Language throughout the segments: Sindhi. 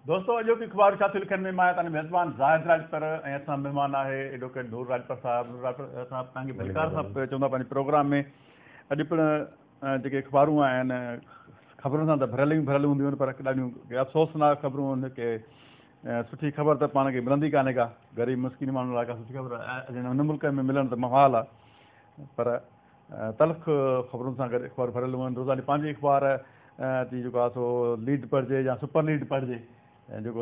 دوستو اڄوڪي اخبار ڇا ٿيون لکن ۾ مان آهيان توهان جو ميزبان زاهد راڄپر ۽ اسان مهمان آهي ايڊووڪيٽ نور راڄپر صاحب. نور راڄپر صاحب توهان کي ڀليڪار سان چوندا پنهنجي پروگرام ۾. اڄ پڻ جيڪي اخبارون آهن خبرن سان ته ڀريل ئي ڀريل هونديون آهن، پر ڏاڍيون ڪي افسوسناڪ خبرون آهن، ڪي سٺي خبر ته پاڻ کي ملندي ڪانهي ڪا. غريب مسڪين ماڻهن لاء ڪا سٺي خبر هن ملڪ ۾ ملڻ ته محال آهي، پر تلخ خبرن سان گڏ اخبار ڀريل هونديون آهن. روزاني پنهنجي اخبار جي جيڪو آهي سو ليڊ پڙهجي يا سپر ليڊ پڙهجي، جيڪو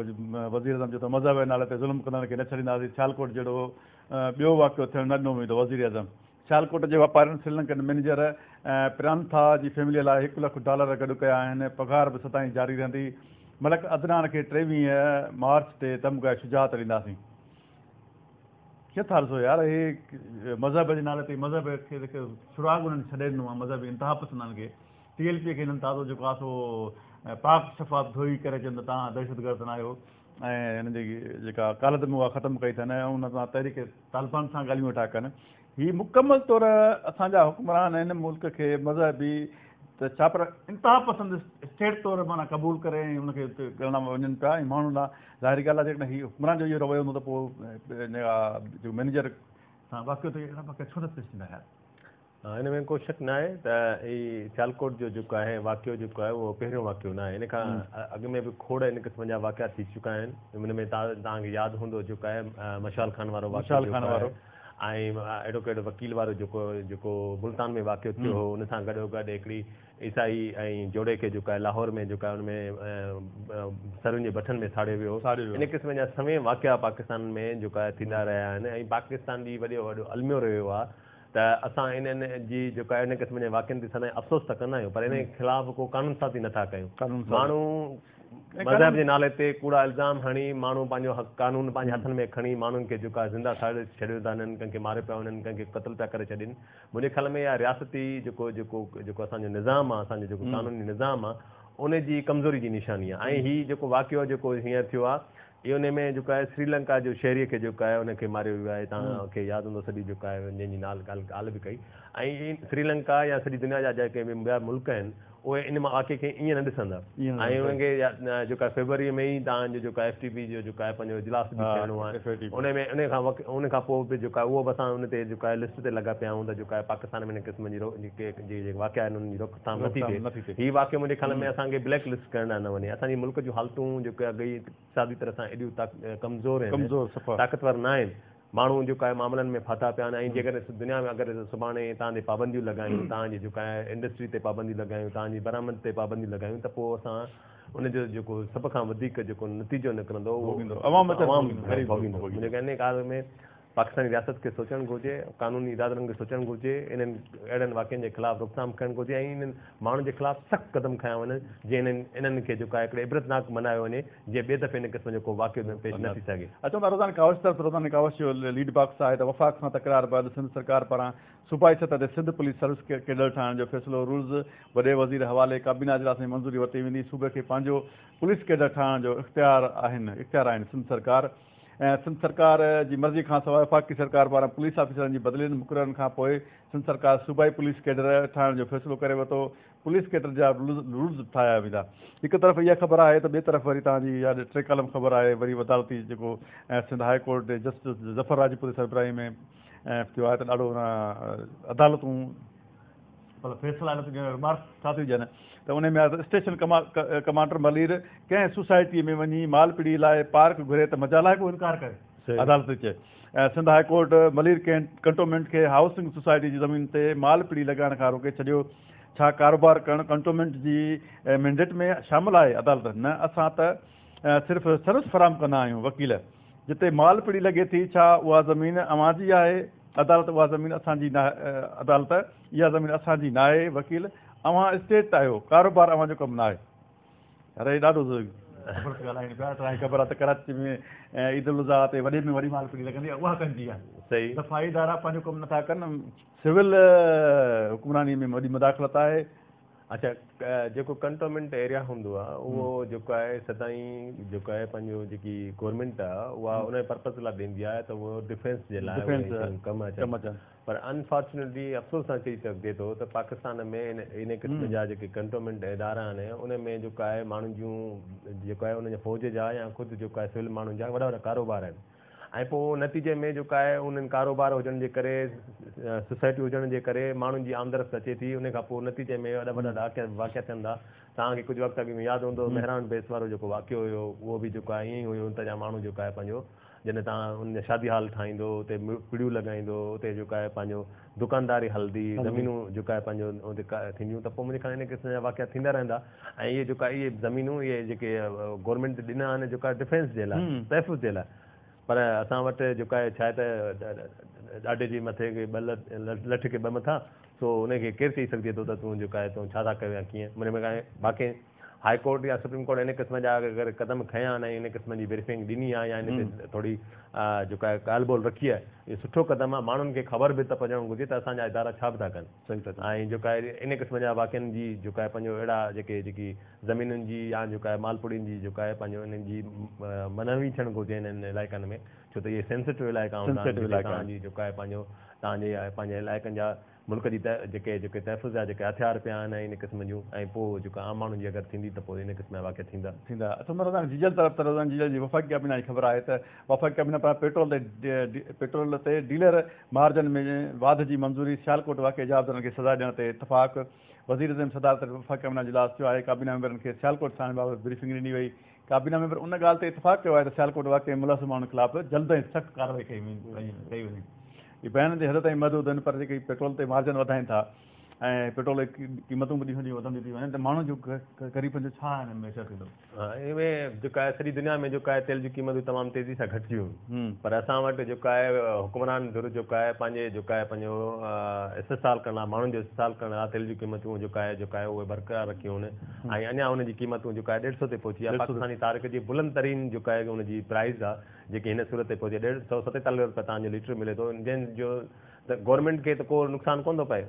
وزير اعظم چيو ته مذهب جي نالي تي ظلم ڪندڙن کي نه ڇڏينداسين، سيالڪوٽ جهڙو ٻيو واقعو ٿيڻ نه ڏنو ويندو. وزير اعظم سيالڪوٽ جي واپارين سريلنڪن مئنيجر پرانٿا جي فيملي لاء 1 لک ڊالر گڏ ڪيا آهن، پگهار به سدائين جاري رهندي. ملڪ عدنان کي 23 مارچ تي تمغه شجاعت ڏينداسين. ڪيئن ٿا ڏسو يار، هي مذهب جي نالي تي مذهب کي سراغ انهن ڇڏي ڏنو آهي مذهبي انتها پسندن کي. ٽي ايل پي کي هنن تازو جيڪو آهي سو پاڪ شفاف ڌوئي ڪري چين ته توهان دهشتگرد نه آهيو ۽ هنن جي جيڪا ڪالعدم اها ختم ڪئي اٿن ۽ ان سان تحريڪ طالبان سان ڳالهيون ويٺا ڪن. هي مڪمل طور اسان جا حڪمران هن ملڪ کي مذهبي ته ڇا پر انتها پسند اسٽيٽ طور معنيٰ قبول ڪري ۽ ان کي اتي ڳڻڻا وڃن پيا ۽ ماڻهن ڏانهن ظاهري ڳالهه آهي جيڪڏهن هي حڪمران جو اهو رويو هوندو ته پوء جيڪو مئنيجر سان واقعو ٿيو اهڙا واقعا ڇو نه پيش ٿيندا يار. ان ۾ ڪو شڪ ناهي ته هي سيالڪوٽ جو جيڪو آهي واقعو جيڪو آهي اهو پهريون واقعو ناهي. ان کان اڳ ۾ به کوڙ ان قسم جا واقعا ٿي چڪا آهن. ان ۾ توهان کي ياد هوندو جيڪو آهي مشال خان وارو واقعو جيڪو آهي ۽ ايڊووڪيٽ وڪيل وارو جيڪو جيڪو ملتان ۾ واقعو ٿيو هو، ان سان گڏو گڏ هڪڙي عيسائي ۽ جوڙي کي جيڪو آهي لاهور ۾ جيڪو آهي ان ۾ سرن جي بٺن ۾ ساڙيو ويو هو. ان قسم جا سوين واقعا پاڪستان ۾ جيڪو آهي ٿيندا رهيا آهن ۽ پاڪستان جي وڏو وڏو الميو رهيو آهي ته اسان انهن جي جيڪو آهي ان قسم جي واقعن تي سدائين افسوس ته ڪندا آهيون پر انهن خلاف ڪو قانون سازي نه ٿا ڪيون. ماڻهو مذهب جي نالي تي ڪوڙا الزام هڻي ماڻهو پنهنجو حق قانون پنهنجي هٿن ۾ کڻي ماڻهن کي جيڪو آهي زنده ساڙي ڇڏيو ٿا وڃن، ڪنهن کي ماري پيا وڃن، ڪنهن کي قتل پيا ڪري ڇڏين. منهنجي خيال ۾ اها رياستي جيڪو جيڪو جيڪو اسان جو نظام آهي اسان جو جيڪو قانوني نظام آهي ان جي ڪمزوري جي نشاني آهي ۽ هي جيڪو واقعو جيڪو هينئر ٿيو آهي اهو انهي ۾ جيڪو آهي سري لنڪا جو شهري کي جيڪو آهي ان کي ماريو ويو آهي توهان کي ياد هوندو سڄي جيڪو آهي جنهن جي نال ڳالهه ڳالهه به ڪئي ۽ سري لنڪا يا سڄي دنيا جا جيڪي به ٻيا ملڪ آهن اهي ان واقعي کي ائين نه ڏسندا ۽ انهن کي جيڪو آهي فيبروري ۾ ئي توهان جو جيڪو آهي ايف ٽي پي جو جيڪو آهي پنهنجو اجلاس به ٿيڻو آهي ان ۾ ان کان ان کان پوء به جيڪو آهي اهو به اسان ان تي جيڪو آهي لسٽ تي لڳا پيا آهيون ته جيڪو آهي پاڪستان ۾ ان قسم جي جيڪي واقعا آهن انهن جي روڪٿام نٿي ٿئي هي واقعو منهنجي خيال ۾ اسان کي بليڪ لسٽ ڪرڻ ڏانهن نه وڃي اسان جي ملڪ جون حالتون جيڪي اڳ ئي اقتصادي طرح سان ايڏيون ڪمزور آهن، طاقتور نه آهن، ماڻهو جيڪو آهي معاملن ۾ ڦاٿا پيا آهن ۽ جيڪڏهن دنيا ۾ اگر سڀاڻي توهان تي پابنديون لڳايون، توهان جي جيڪو آهي انڊسٽري تي پابنديون لڳايون، توهان جي برآمد تي پابنديون لڳايون ته پوء اسان ان جو جيڪو سڀ کان وڌيڪ جيڪو نتيجو نڪرندو اهو عوام ڀوڳيندو. منهنجي خيال ۾ ان ڳالهه ۾ پاڪستاني رياست کي سوچڻ گهرجي، قانوني ادارن کي سوچڻ گهرجي، انهن اهڙن واقعن جي خلاف روڪٿام ڪرڻ گهرجي ۽ انهن ماڻهن جي خلاف سخت قدم کنيا وڃن جيئن انهن انهن کي جيڪو آهي هڪڙي عبرتناڪ بنايو وڃي جيئن ٻئي دفعي ان قسم جو ڪو واقعو پيش نه ٿي سگهي. اچون ٿا روزاني ڪاوش طرف. روزاني ڪاوش جو ليڊ باڪس آهي ته وفاق سان تڪرار بعد سنڌ سرڪار پاران صوبائي سطح تي سنڌ پوليس سروس ڪيڊر ٺاهڻ جو فيصلو، رولز وڏي وزير حوالي، ڪابينا اجلاس ۾ منظوري ورتي ويندي، صوبي کي پنهنجو پوليس ڪيڊر ٺاهڻ جو اختيار آهن اختيار آهن، سنڌ سرڪار سنڌ سرڪار جي مرضي کانسواء وفاقي سرڪار پاران پوليس آفيسرن جي بدلين مقررن کانپوء سنڌ سرڪار صوبائي پوليس ڪيڊر ٺاهڻ جو فيصلو ڪري ورتو، پوليس ڪيڊر جا رولز به ٺاهيا ويندا. هڪ طرف اها خبر آهي ته ٻئي طرف وري توهان جي اها ٽي ڪالم خبر آهي وري عدالتي جيڪو سنڌ هاء ڪورٽ جي جسٽس ظفر راجپوت جي سربراهي ۾ ٿيو آهي ته ڏاڍو عدالتون پر فيصلا نه ٿيون ڏين رمارڪس ڇا ٿيون ڏين ته انهي ۾ آهي ته اسٽيشن ڪمانڊر ملير ڪنهن سوسائٽي ۾ وڃي مال پڙي لاء پارڪ گهري ته مجال آهي ڪو انڪار ڪري عدالت ٿي چئي Sindh high court Malir cantonment کي هائوسنگ سوسائٽي جي زمين تي مال پڙي لڳائڻ کان روڪي ڇڏيو ڇا ڪاروبار ڪرڻ ڪنٽومينٽ جي مينڊيٽ ۾ شامل آهي عدالت نه اسان ته صرف سروس فراهم ڪندا آهيون وڪيل جتي مال پڙي لڳي ٿي ڇا اها زمين اوهان جي آهي عدالت اها زمين اسان جي ناهي عدالت اها زمين اسان جي ناهي وڪيل اوهان اسٽيٽ آهيو ڪاروبار اوهان جو ڪم ناهي يار هي ڏاڍو زبردست ڳالهائين پيا توهان کي خبر آهي ته ڪراچي ۾ عيد الاضحيٰ تي وڏي ۾ وڏي مال پڙي لڳندي آهي اها ڪن جي آهي صحيح دفاعي ادارا پنهنجو ڪم نٿا ڪن سول حڪمراني ۾ وڏي مداخلت آهي. اڇا جيڪو ڪنٽونمينٽ ايريا هوندو آهي اهو جيڪو آهي سدائين جيڪو آهي پنهنجو جيڪي گورنمينٽ آهي اها ان پرپز لاء ڏيندي آهي ته اهو ڊفينس جي لاء ڪم اچن پر انفارچونيٽلي افسوس سان چئي سگهجي ٿو ته پاڪستان ۾ ان قسم جا جيڪي ڪنٽونمينٽ ادارا آهن ان ۾ جيڪو آهي ماڻهن جون جيڪو آهي ان جا فوج جا يا خود جيڪو آهي سول ماڻهن جا وڏا وڏا ڪاروبار آهن ۽ پوء نتيجي ۾ جيڪو آهي انهن ڪاروبار هجڻ جي ڪري سوسائٽي هجڻ جي ڪري ماڻهن جي آمدرفت اچي ٿي ان کان پوء نتيجي ۾ وڏا وڏا واقعا ٿين ٿا. توهان کي ڪجهه وقت اڳ ۾ ياد هوندو مهراڻ بيس وارو جيڪو واقعو هيو اهو به جيڪو آهي ائين ئي هيو اتان جا ماڻهو جيڪو آهي پنهنجو جڏهن توهان ان جا شادي هال ٺاهيندو اتي پڙيون لڳائيندو اتي جيڪو آهي پنهنجو دڪانداري هلندي زمينون جيڪو آهي پنهنجو اتي ٿينديون ته پوء منهنجي خيال ۾ ان قسم جا واقعا ٿيندا رهندا ۽ اهي جيڪا اهي زمينون اهي جيڪي گورنمينٽ ڏنا آهن جيڪا ڊفينس جي لاء تحفظ جي لاء پر اسان وٽ جيڪا آهي ڇا آهي ته ڏاڍي جي مٿي کي ٻه لٺ کي ٻه مٿا سو ان کي ڪير چئي سگهجي ٿو ته تون جيڪا آهي تون ڇا ٿا ڪيو يا ڪيئن ان ۾ باقي هاء ڪورٽ يا سپريم ڪورٽ ان قسم جا اگر قدم کنيا آهن ۽ ان قسم جي بريفنگ ڏني آهي يا ان تي ٿوري جيڪا آهي ڳالهه ٻولهه رکي آهي اهو سٺو قدم آهي ماڻهن کي خبر به ته پئجڻ گهرجي ته اسان جا ادارا ڇا به ٿا ڪن. صحيح ٿا چئو. ۽ جيڪا آهي ان قسم جا واقعن جي جيڪا آهي پنهنجو اهڙا جيڪي جيڪي زمينن جي يا جيڪا آهي مال پڙين جي جيڪا آهي پنهنجو انهن جي منع ٿيڻ گهرجي انهن علائقن ۾ ڇو ته اهي سينسيٽو علائقا هوندا آهن جتي توهان جي جيڪا آهي پنهنجو توهان جي پنهنجي علائقن جا ملڪ جي جيڪي جيڪي تحفظ جا جيڪي هٿيار پيا آهن ۽ ان قسم جون ۽ پوء جيڪا عام ماڻهن جي اگر ٿيندي ته پوء ان قسم جا واقعا ٿيندا. ٿيندا. اچون ٿا روزاني جيجل طرف ته روزاني جيجل جي وفاقي ڪابينا جي خبر آهي ته وفاقي ڪابينا پاران پيٽرول تي پيٽرول تي ڊيلر مارجن ۾ واڌ جي منظوري، سيالڪوٽ واقعي جوابدارن کي سزا ڏيڻ تي اتفاق، وزيراعظم صدارت هيٺ وفاقي ڪابينا جو اجلاس ٿيو آهي، ڪابينا ميمبرن کي سيالڪوٽ سانحي بابت بريفنگ ڏني وئي، ڪابينا ميمبر ان ڳالهه تي اتفاق ڪيو آهي ته سيالڪوٽ واقعي ۾ ملوث ماڻهن خلاف جلد ۽ سخت ڪارروائي ڪئي وڃي. اهي بيانن جي حد تائين محدود آهن پر جيڪي پيٽرول تي مارجن وڌائين ٿا ۽ پيٽرول جي قيمتون به ڏينهون ڏينهن وڌنديون ٿيون وڃن ته ماڻهن جو غريبن جو ڇا هن ۾ اثر ٿيندو؟ ان ۾ جيڪا آهي سڄي دنيا ۾ جيڪا آهي تيل جون قيمتون تمام تيزي سان گهٽجي ويون پر اسان وٽ جيڪا آهي حڪمران ڌر جيڪا آهي پنهنجي جيڪا آهي پنهنجو استحصال ڪرڻ لاء ماڻهن جو استحصال ڪرڻ لاء تيل جون قيمتون جيڪا آهي جيڪا آهي اهي برقرار رکيون آهن ۽ اڃا ان جي قيمتون جيڪا آهي ڏيڍ سو تي پهچي آهي پاڪستاني تاريخ جي بلند ترين جيڪا آهي ان جي پرائز آهي جيڪي هن صورت تي پهچي 147 رپيا تان جو ليٽر ملي ٿو جنهن جو ته گورنمينٽ کي ته ڪو نقصان ڪونه ٿو پئي،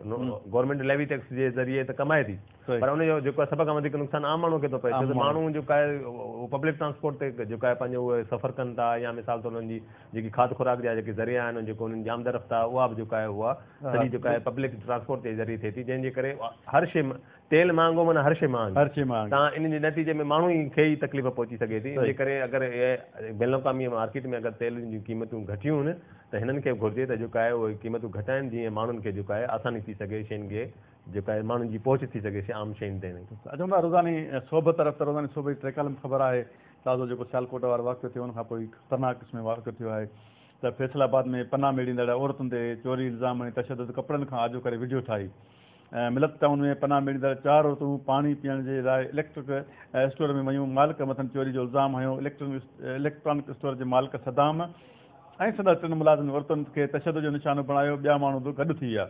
گورنمينٽ ليوي ٽيڪس جي ذريعي ته ڪمائي ٿي پر ان جو جيڪو آهي سڀ کان وڌيڪ نقصان عام ماڻهو کي ٿو پئي ڇو ته ماڻهو جيڪو آهي اهو پبلڪ ٽرانسپورٽ تي جيڪو آهي پنهنجو اهي سفر ڪن ٿا يا مثال طور انهن جي جيڪي کاڌ خوراڪ جا جيڪي ذريعا آهن جيڪو انهن جي آمد رفت آهي اها به جيڪو آهي اها سڄي جيڪا آهي پبلڪ ٽرانسپورٽ جي ذريعي ٿئي ٿي جنهن جي ڪري هر شيء تيل مهانگو معنيٰ هر شيء مهانگي. هر شيء مهانگي. تان ان جي نتيجي ۾ ماڻهو ئي کي ئي تڪليف پهچي سگهي ٿي. ان جي ڪري اگر اهي بين الاقوامي مارڪيٽ ۾ اگر تيل جون قيمتون گهٽيون هن ته هنن کي به گهرجي ته جيڪو آهي اهي قيمتون گهٽائن جيئن ماڻهن کي جيڪو آهي آساني ٿي سگهي شين کي جيڪو آهي ماڻهن جي پهچ ٿي سگهي عام شين تائين. اچون ٿا روزاني سوڀ طرف ته روزاني سوڀ جي ٽيڪالم خبر آهي تازو جيڪو سيالڪوٽ وارو واقعو ٿيو ان کان پوء خطرناڪ قسم جو واقعو ٿيو آهي ته فيصل آباد ۾ پنا ميڙيندڙ عورتن تي چوري الزام هڻي تشدد ڪپڙن کان آجو ڪري وڊيو ٺاهي ملت ٽائون ۾ پناهه ميڙيندڙ چار عورتون پاڻي پيئڻ جي لاء اليڪٽرڪ اسٽور ۾ ويون، مالڪ مٿن چوري جو الزام هنيو، اليڪٽرانڪ اسٽور جي مالڪ صدام ۽ سندس ٽن ملازمن عورتن کي تشدد جو نشانو بڻايو، ٻيا ماڻهو به گڏ ٿي ويا،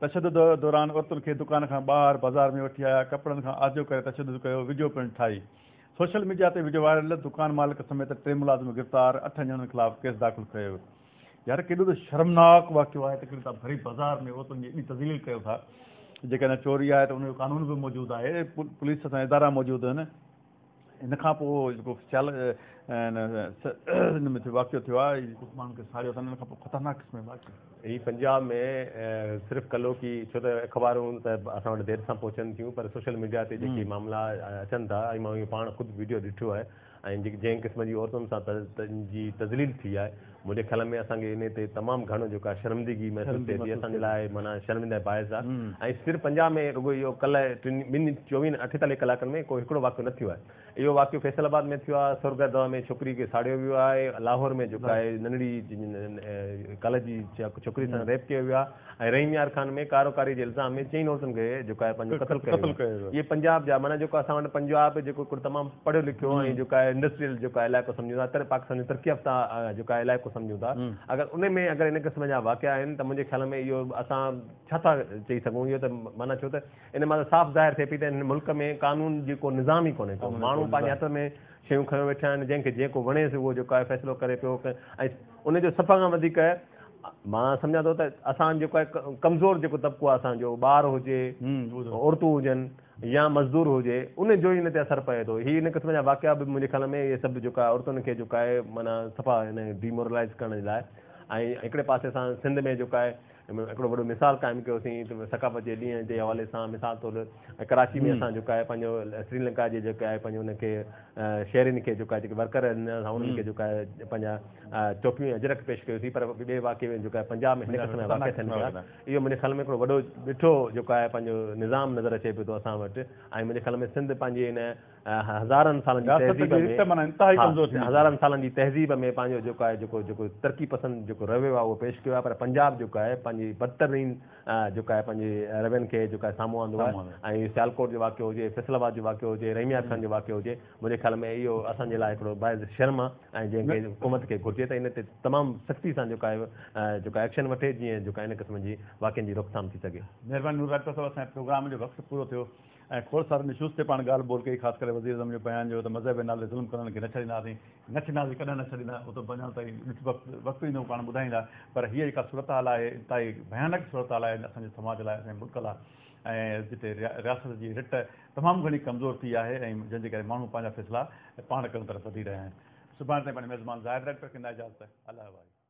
تشدد دوران عورتن کي دڪان کان ٻاهر بازار ۾ وٺي آيا، ڪپڙن کان آجو ڪري تشدد ڪيو، وڊيو پڻ ٺاهي سوشل ميڊيا تي وڊيو وائرل، دڪان مالڪ سميت ٽي ملازم گرفتار، اٺ ڄڻن خلاف ڪيس داخل ڪيو ويو. يار ڪيڏو ته شرمناڪ واقعو آهي ته ڪهڙي تان ڀري بازار ۾ عورتن جي ايڏي تذليل ڪيو ٿا جيڪڏهن چوري آهي ته ان جو قانون به موجود آهي پوليس سان ادارا موجود آهن ان کان پوء جيڪو سيال ان ۾ ٿيو واقعو ٿيو آهي جيڪو ماڻهن کي ساڙيو اٿن ان کان پوء خطرناڪ قسم جو واقعو. هي پنجاب ۾ صرف ڪلهوڪي ڇو ته اخبارون ته اسان وٽ دير سان پهچن ٿيون پر سوشل ميڊيا تي جيڪي معاملا اچن ٿا ۽ مان اهو پاڻ خود وڊيو ڏٺو آهي ۽ جنهن قسم جي عورتن سان جي تذليل ٿي آهي منهنجي خيال ۾ اسان کي انهي تي تمام گهڻو جيڪو آهي شرمندگي محسوس ٿئي ٿي اسان جي لاء معنيٰ شرمنده باعث آهي ۽ صرف پنجاب ۾ رڳو اهو ڪلهه ٽن ٻن چوويهن اٺيتاليهه ڪلاڪن ۾ ڪو هڪڙو واقعو نه ٿيو آهي اهو واقعو فيصل آباد ۾ ٿيو آهي سرگردا ۾ ڇوڪري کي ساڙيو ويو آهي لاهور ۾ جيڪو آهي ننڍڙي ڪاليج جي ڇوڪري سان ريپ ڪيو ويو آهي ۽ رحيم يار خان ۾ ڪاروڪاري جي الزام ۾ چئن عورتن کي جيڪو آهي پنهنجو قتل ڪيو ويو. اهي پنجاب جا معنيٰ جيڪو اسان وٽ پنجاب جيڪو هڪڙو تمام پڙهيو لکيو ۽ جيڪو آهي انڊسٽريل جيڪو آهي علائقو سمجهون ٿا تر پاڪستان جو ترقي يافته جيڪو آهي علائقو سمجهون ٿا اگر ان ۾ اگر ان قسم جا واقعا آهن ته منهنجي خيال ۾ اهو اسان ڇا ٿا چئي سگهون اهو ته معنيٰ ڇو ته ان مان ته صاف ظاهر ٿئي پئي ته هن ملڪ ۾ قانون جي ڪو نظام ئي ڪونهي ڪو ماڻهو پنهنجي هٿ ۾ شيون کنيو ويٺا آهن جنهن کي جيڪو وڻيس اهو جيڪو آهي فيصلو ڪري پيو ۽ ان جو سڀ کان وڌيڪ مان سمجهان ٿو ته اسان جيڪو آهي ڪمزور جيڪو طبقو آهي اسان جو ٻار هجي عورتون هجن يا مزدور هجي ان جو ئي ان تي اثر پئي ٿو. هي ان قسم جا واقعا به منهنجي خيال ۾ اهي سڀ جيڪو آهي عورتن کي جيڪو آهي معنيٰ صفا ان ڊيمورلائز ڪرڻ جي لاء ۽ هڪڙي پاسي سان سنڌ ۾ جيڪو آهي هڪڙو وڏو مثال قائم ڪيوسين ته ثقافت جي ڏينهن جي حوالي سان مثال طور ڪراچي ۾ اسان جيڪو آهي پنهنجو سري لنڪا جي جيڪو آهي پنهنجو ان کي شهرين کي جيڪو آهي جيڪي ورڪر آهن اسان انهن کي جيڪو آهي پنهنجا ٽوپيون ۽ اجرڪ پيش ڪيوسين پر ٻئي واقعي ۾ جيڪو آهي پنجاب ۾ هن قسم جا واقعا ٿين پيا اهو منهنجي خيال ۾ هڪڙو وڏو ڏٺو جيڪو آهي پنهنجو نظام نظر اچي پيو ٿو اسان وٽ ۽ منهنجي خيال ۾ سنڌ پنهنجي هن هزارن سالن جي تهذيب ۾ هزارن سالن جي تهذيب ۾ پنهنجو جيڪو آهي جيڪو جيڪو ترقي پسند جيڪو رويو آهي اهو پيش ڪيو آهي پر پنجاب جيڪو آهي پنهنجي بدترين جيڪو آهي پنهنجي روين کي جيڪو آهي سامهون آندو آهي ۽ سيالڪوٽ جو واقعو هجي فيصل آباد جو واقعو هجي رحيم يار خان جو واقعو هجي منهنجي خيال ۾ اهو اسان جي لاء هڪڙو باعث شرم آهي ۽ جنهن کي حڪومت کي گهرجي ته ان تي تمام سختي سان جيڪو آهي جيڪو آهي ايڪشن وٺي جيئن جيڪو آهي ان قسم جي واقعن جي روڪٿام ٿي سگهي. مهرباني نور راڄپر صاحب اسان جي پروگرام جو وقت پورو ٿيو. ۽ کوڙ سارن اشوز تي پاڻ ڳالهه ٻولهه ڪئي خاص ڪري وزيراعظم جو بيان جو ته مذهب جي نالي ظلم ڪندڙن کي نه ڇڏينداسين نه ڇڏينداسين ڪڏهن نه ڇڏيندا اهو ته اڃا تائين ڏٺ وقت وقت ايندو پاڻ ٻڌائيندا پر هيء جيڪا صورتحال آهي انتهائي ڀيانڪ صورتحال آهي اسان جي سماج لاء اسان جي ملڪ لاء ۽ جتي رياست جي رٽ تمام گهڻي ڪمزور ٿي آهي ۽ جنهن جي ڪري ماڻهو پنهنجا فيصلا پاڻ ڪرڻ طرف وڌي رهيا آهن سڀاڻي تائين پنهنجي ميزبان زاهد راڄپر کي ڏيندا اجازت الله واهي.